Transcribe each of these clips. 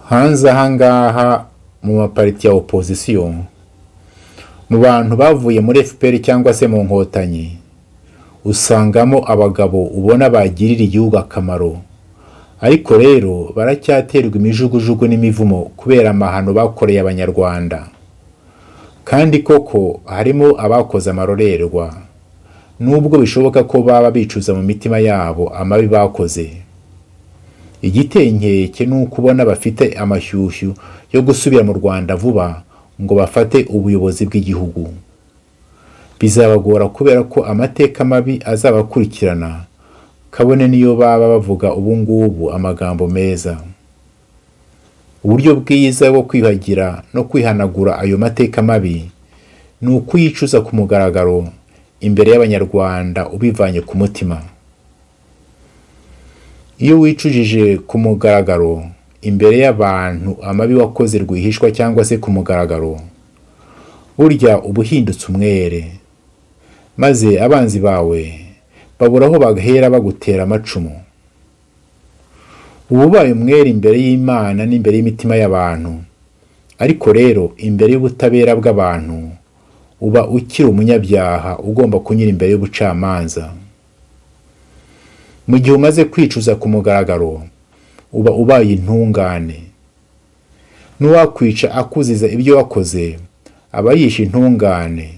Hanze aha ngaha mu mapariti ya opozisiyo, mu bantu bavuye muri FPR cyangwa se mu Nkotanyi, usangamo abagabo ubona bagirira igihugu akamaro, ariko rero baracyaterwa imijugujugu n'imivumo kubera amahano bakoreye Abanyarwanda. Kandi koko harimo abakoze amarorerwa, nubwo bishoboka ko baba bicuza mu mitima yabo amabi bakoze. Igiteye inkeke ni uko ubona bafite amashyushyu yo gusubira mu Rwanda vuba ngo bafate ubuyobozi bw'igihugu. Bizabagora kubera ko amateka mabi azabakurikirana, kabone n'iyo baba bavuga ubu ngubu amagambo meza. Uburyo bwiza bwo kwiyuhagira no kwihanagura ayo mateka mabi ni ukuyicuza ku mugaragaro imbere y'Abanyarwanda ubivanye ku mutima. Iyo wicujije ku mugaragaro imbere y'abantu amabi wakoze rwihishwa cyangwa se ku mugaragaro, burya uba uhindutse umwere, maze abanzi bawe babura aho bahera bagutera amacumu. Uba ubaye umwere imbere y'Imana n'imbere y'imitima y'abantu, ariko rero imbere y'ubutabera bw'abantu uba ukiri umunyabyaha ugomba kunyura imbere y'ubucamanza. Mu gihe umaze kwicuza ku mugaragaro, uba ubaye intungane. N'uwakwica akuziza ibyo wakoze aba yishe intungane,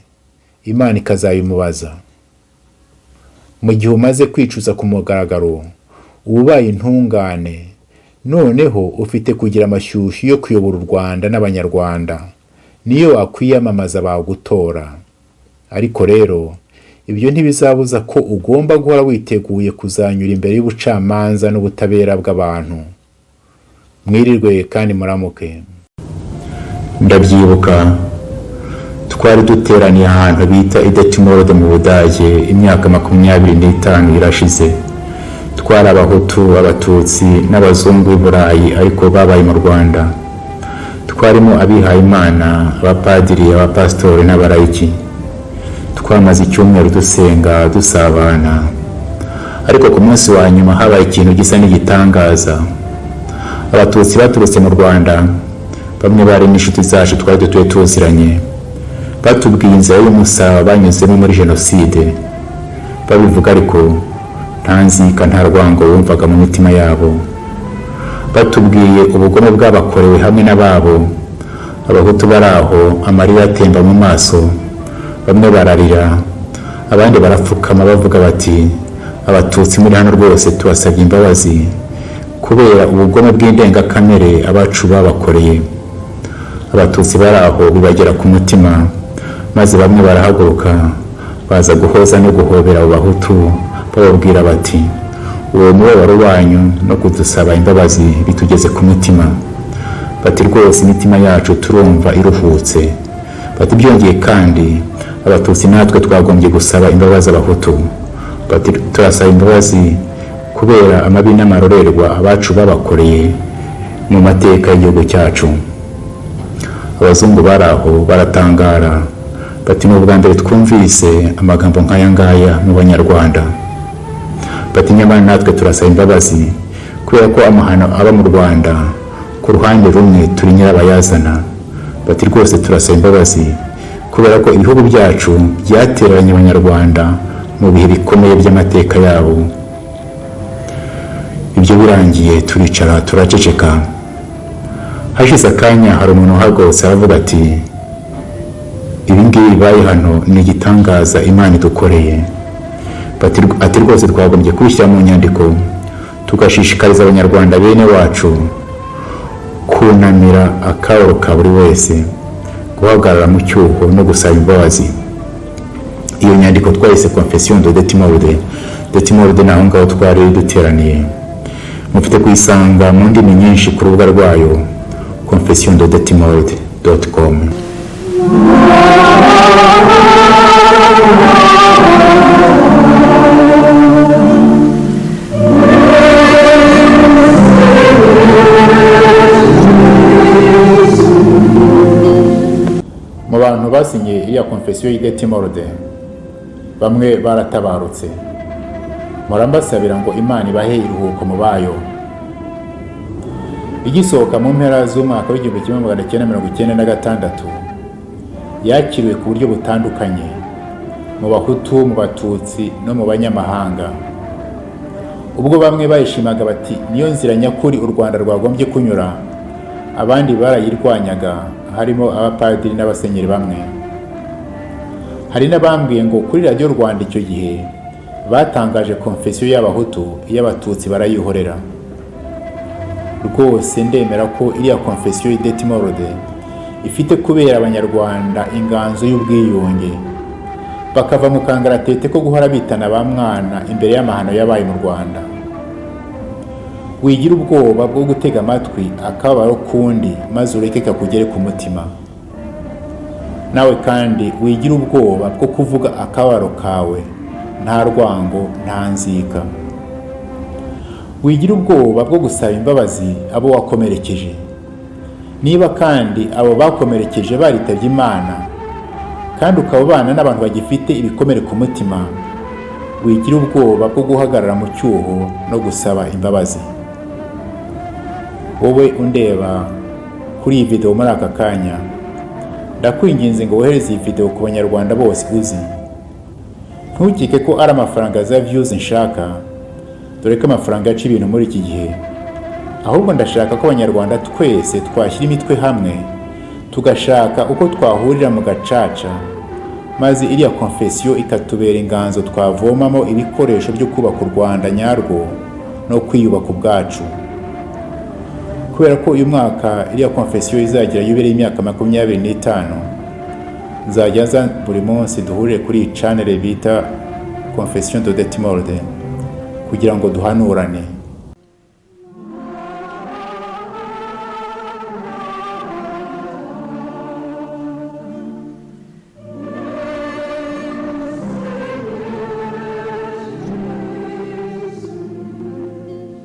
Imana ikazabimubaza. Mu gihe umaze kwicuza ku mugaragaro, uba ubaye intungane, noneho ufite kugira amashyushyu yo kuyobora u Rwanda n'Abanyarwanda, niyo wakwiyamamaza bagutora. Ariko rero ibyo ntibizabuza ko ugomba guhora witeguye kuzanyura imbere y'ubucamanza n'ubutabera bw'abantu. Mwirirwe kandi muramuke. Ndabyibuka twari duteraniye ahantu bita i Detmold mu Budage, imyaka 25 irashize. Twari Abahutu, Abatutsi n'abazungu b'i Burayi ariko babaye mu Rwanda. Twarimo abihayimana, abapadiri, abapasitori n'abarayiki. Twamaze icyumweru dusenga, dusabana, ariko ku munsi wa nyuma habaye ikintu gisa n'igitangaza. Abatutsi baturutse mu Rwanda, bamwe bari n'inshuti zacu twari dutuye tuziranye, batubwiye inzira y'umusaraba banyuzemo muri jenoside. Babivuga ariko nta nzika, nta rwango wumvaga mu mitima yabo. Batubwiye ubugome bwabakorewe hamwe n'ababo. Abahutu bari aho amarira atemba mu maso, bamwe bararira, abandi barapfukama bavuga bati: "Abatutsi muri hano rwose tubasabye imbabazi kubera ubugome bw'indengakamere abacu babakoreye." Abatutsi bari aho bibagera ku mutima, maze bamwe barahaguruka baza guhoza no guhobera abo Bahutu, bababwira bati: "Uwo mubabaro wanyu no kudusaba imbabazi bitugeze ku mutima." Bati: "Rwose imitima yacu turumva iruhutse." Bati: "Byongeye kandi Abatutsi natwe twagombye gusaba imbabazi Abahutu." Bati: "Turasaba imbabazi kubera amabi n'amarorerwa abacu babakoreye mu mateka y'igihugu cyacu." Abazungu bari aho baratangara, bati: "Ni ubwa mbere twumvise amagambo nk'aya ngaya mu Banyarwanda." Bati: "Nyamara natwe turasaba imbabazi kubera ko amahano aba mu Rwanda ku ruhande rumwe turi nyirabayazana." Bati: "Rwose turasaba imbabazi kubera ko ibihugu byacu byatereranye Abanyarwanda mu bihe bikomeye by'amateka yabo." Ibyo birangiye turicara turaceceka. Hashize akanya hari umuntu uhagurutse aravuga ati: "Ibi ngibi bibaye hano ni igitangaza Imana idukoreye." Ati: "Rwose twagombye kubishyira mu nyandiko, tugashishikariza Abanyarwanda bene wacu kunamira akababaro ka buri wese, guhagarara mu cyuho no gusaba imbabazi." Iyo nyandiko twayise Confession de Detmold. Detmold ni aho ngaho twari duteraniye. Mufite kuyisanga mu ndimi nyinshi ku rubuga rwayo confessiondedetmold.com. Mu bantu basinye iriya confession y'i Detmold, bamwe baratabarutse. Mpora mbasabira ngo Imana ibahe iruhuko mu bayo. Igisohoka mu mpera z'umwaka w'1996, yakiriwe ku buryo butandukanye mu Bahutu, mu Batutsi no mu banyamahanga. Ubwo bamwe bayishimaga bati niyo nzira nyakuri u Rwanda rwagombye kunyura, abandi barayirwanyaga, harimo abapadiri n'abasenyeri bamwe. Hari n'abambwiye ngo kuri Radiyo Rwanda icyo gihe batangaje konfesiyo y'Abahutu, iy'Abatutsi barayihorera. Rwose ndemera ko iriya konfesiyo y'i Detmold ifite kubera Abanyarwanda inganzo y'ubwiyunge, bakava mu kangaratete ko guhora bitana ba mwana imbere y'amahano yabaye mu Rwanda. Wigira ubwoba bwo gutega amatwi akababaro k'undi, maze ureke kakugere ku mutima. Nawe kandi wigira ubwoba bwo kuvuga akababaro kawe, nta rwango, nta nzika. Wigira ubwoba bwo gusaba imbabazi abo wakomerekeje. Niba kandi abo bakomerekeje baritabye Imana, kandi ukaba ubana n'abantu bagifite ibikomere ku mutima, wigira ubwoba bwo guhagarara mu cyuho no gusaba imbabazi. Wowe undeba kuri iyi video muri aka kanya, ndakwinginze ngo wohereze iyi video ku Banyarwanda bose uzi. Ntukeke ko ari amafaranga za views nshaka, dore ko amafaranga aca ibintu muri iki gihe. Ahubwo ndashaka ko Abanyarwanda twese twashyira imitwe hamwe, tugashaka uko twahurira mu gacaca, maze iriya konfesiyo ikatubera inganzo twavomamo ibikoresho byo kubaka u Rwanda nyarwo no kwiyubaka ubwacu. Kubera ko uyu mwaka iriya konfesiyo izagira yubile y'imyaka 25, nzajya nza buri munsi duhurire kuri iyi channel bita Confession de Detmold kugira ngo duhanurane.